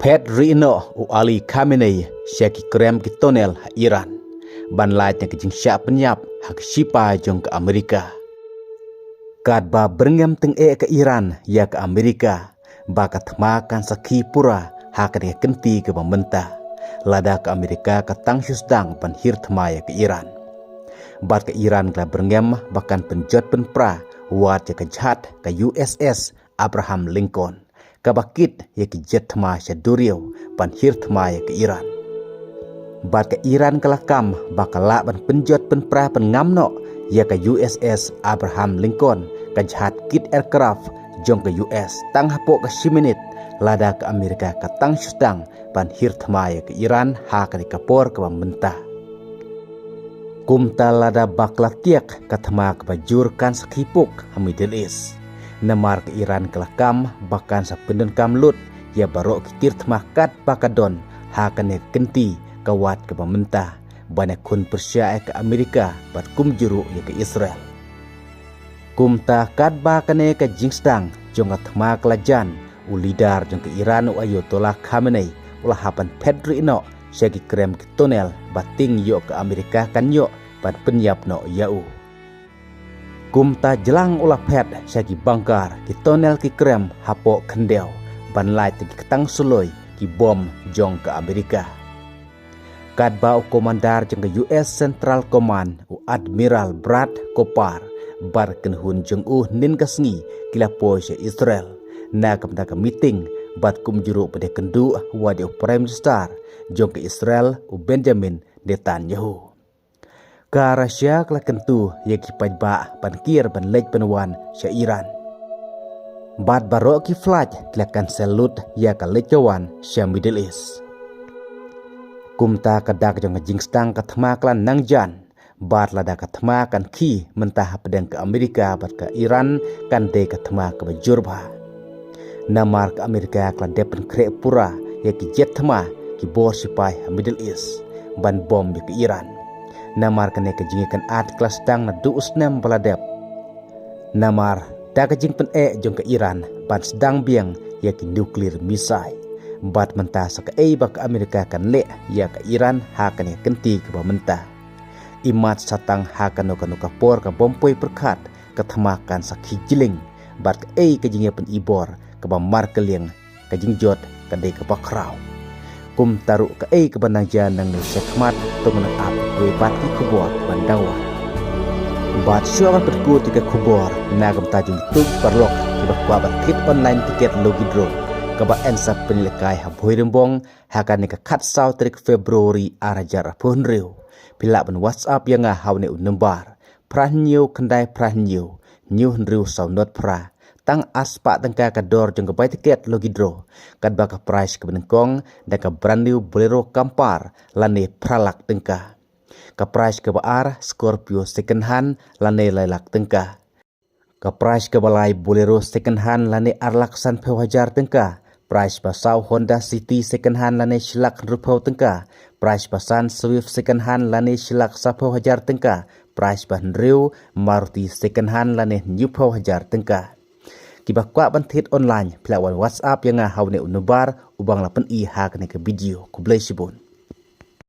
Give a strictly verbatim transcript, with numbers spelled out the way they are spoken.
Phet rieh noh u Ali Khamenei sha ki krem ki tunnel ha Iran ban lait na ka jingshah pynïap ha ka shipai jong ka Amerika. Katba byrngem tyngeh ka Iran ïa ka Amerika ba ka thma kan sakhi pura ha kane ka kynti kaba mynta, lada ka Amerika ka tang shu sdang ban hiar thma ïa ka Iran. Bad ka Iran ka la byrngem ba kan pynjot pynpra wad ïa ka jhad ka U S S Abraham Lincoln, kaba kit ïa ki jet thma sha duriaw ban hiar thma ïa ka Iran. Bad ka Iran ka la kam ba ka lah ban pynjot pynpra pynngam noh ïa ka U S S Abraham Lincoln, ka jhad kit aircraft jong ka U S, tang hapoh ka shi minit, lada ka Amerika ka tang shu sdang ban hiar thma ïa ka Iran ha kane ka por kaba mynta. Kumta lada ba ka la tiak, ka thma kaba jur kan sakhi puk ha Middle East. Namar ka Iran ka la kam ba kan sa pyndonkam lut ïa baroh ki tiar thma katba ka don ha kane ka kynti, ka wad kaba mynta, ban ïakhun pyrshah ïa ka Amerika bad kumjuh ruh ïa ka Israel. Kumta katba kane ka jingsdang jong ka thma ka la jan, u leader jong ka Iran u Ayatollah Khamenei u la hap ban phet rieh noh sha ki krem ki tunnel, ba tieng ïoh ka Amerika kan ïoh ban pynïap noh ïa u. Kumta jlang u la phet sha ki bunker, ki tunnel, ki krem hapoh khyndew, ban lait ïa ki ktang suloi, ki bom jong ka Amerika. Katba u commander jong ka U S Central Command, u Admiral Brad Cooper, bad kynhun jong u hynnin ka sngi ki la poi sha Israel na ka bynta ka meeting, bad kumjuh ruh pat ïakynduh wad ïa u Prime Minister jong ka Israel, u Benjamin Netanyahu. Ka Russia ka la kyntu ïa ki paidbah ban kiar ban leit ban wan sha Iran. Bad baroh ki flight ki la cancel lut ïa ka leit ka wan sha Middle East. Kumta ka dak jong ka jingsdang ka thma ka la nang jan, bad lada ka thma kan khie mynta hapdeng ka Amerika bad ka Iran, kan dei ka thma kaba jur bha. Namar ka Amerika ka la dep pynkhreh pura ïa ki jet thma, ki bor shipai ha Middle East, ban bom ïa ka Iran. Namar kane ka jingïakynad ka la sdang naduh u snem ba la dep. Namar da ka jingpyneh jong ka Iran ban sdang biang ïa ki nuclear missile. Bad mynta sa kaei ba ka Amerika kan leh ïa ka Iran ha kane ka kynti kaba mynta. Imat sa tang ha kano kano ka por ka bom poi pyrkhat, ka thma kan sakhi jyllieñ, bad kaei ka jingïapynibor kaba markylliang, ka jingjot ka dei kaba khraw. Kumta ruh kaei kaba nang jia nangne shakhmat, to ngin ap wei pat ki khubor ban dawa. Bad shuwa ban pynkut ïa ka khubor, na ka bynta jong kito ki paralok kiba kwah ban thied online tiket lucky draw kaba yn sa pynlehkai ha Bhoirymbong ha kane ka khatsaw tarik February ar hajar arphew hynriew, phi lah ban WhatsApp ïa nga ha une u nombar: phra hynñiew khyndai phra hynñiew hynñiew hynriew saw nod phra. Tang ar spah tyngka ka dor jong ka bai tiket lucky draw, katba ka prize kaba nyngkong da ka brand new Bolero Camper lane phra lak tyngka. Ka prize kaba ar Scorpio second hand lane lai lak tyngka. Ka prize kaba lai Bolero second hand lane ar lak sanphew hajar tyngka. Prize ba saw Honda City second hand lane shi lak hynriewphew tyngka. Prize ba san Swift second hand lane shi lak sawphew hajar tyngka. Prize ba hynriew Maruti second hand lane hynñiewphew hajar tyngka. Kiba kwah ban thied online, phi lah wan WhatsApp ïa nga ha une u nombar uba nga la pyni ha kane ka video. Khublei shibun.